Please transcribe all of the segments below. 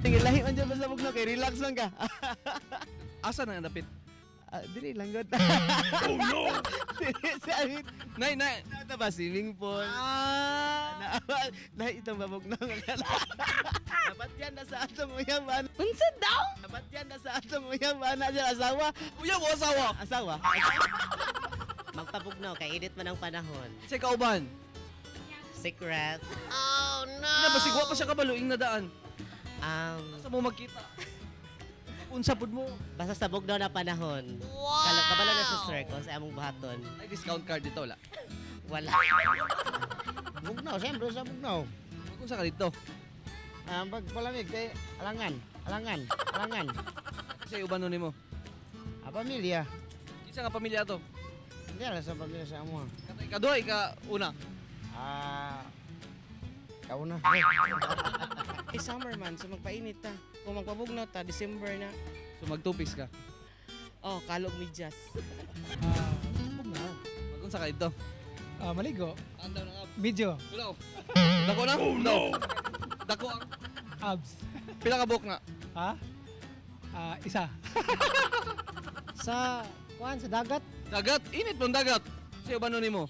Lahi man dyan basta bugnaw kay relax lang ka. Asa na ang dapit? Ah, diri lang gud. Oh no. Diri sa amin. Nay, nay. Nata ba swimming pool? Ah! Na, lahi itong babugnaw. Dapat yan na sa atong uyab ana. Unsa daw? Dapat yan na sa atong uyab ana sa asawa. Uyab o asawa? Asawa. Magpabugnaw kay init man ang panahon. Sa kauban. Secret. Ina basig wa pa siya kabalo ing na daan. Um, Asa mo magkita? Unsa pud mo? Basta sa bugnaw na panahon. Wow! Kabalo na sa sir kung sa among buhaton. Ay, discount card dito wala. Wala. Bugnaw, siyempre sa bugnaw. Unsa ka dito? Ah, pagpalamig kay alangan, alangan, alangan. Sa uban nun nimo. Ah, pamilya. Kinsa nga pamilya to? Hindi ala sa pamilya sa amo. Katay kaduha ika una. Ah, kauna. Eh, summer man, so magpainit ta. Kung magpabugnaw ta, December na. So magtupis ka. Oh, kalog medyas. Bugnaw. Magunsa ka dito? Ah, maligo. Andaw na nga. Medyo. Wala. Dako na? Oh no. Dako ang Abs. Pila ka buok na? Ha? Ah, isa. Sa kuan sa dagat. Dagat, init mong dagat. Sa uban nun nimo.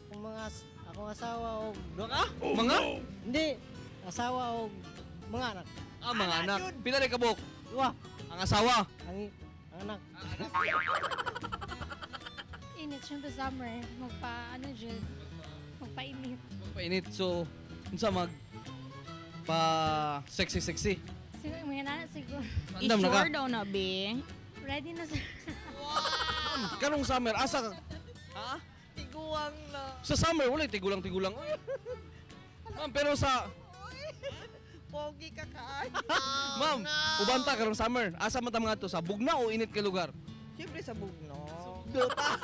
Kung mga akong asawa o Duha ka? Mga? Hindi, asawa o mga anak. Ah, mga anak. Pila rin ka buok? Duha. Ang asawa. Ang anak. Init, syempre summer. Magpa, ano dyan, magpainit. Magpainit. So, unsa mag pa sexy sexy. Siguro, mga nana, siguro. Andam na ka. I-sure daw na, be. Ready na sa. Karong summer asa ka? Ha? Tiguang na. Sa summer wala tigulang-tigulang. Oy. Ma'am, pero sa Pogi ka kaay. Ma'am, uban ta karong summer. Asa man ta mga to sa bugna o init kay lugar? Siyempre sa bugnaw. Duta.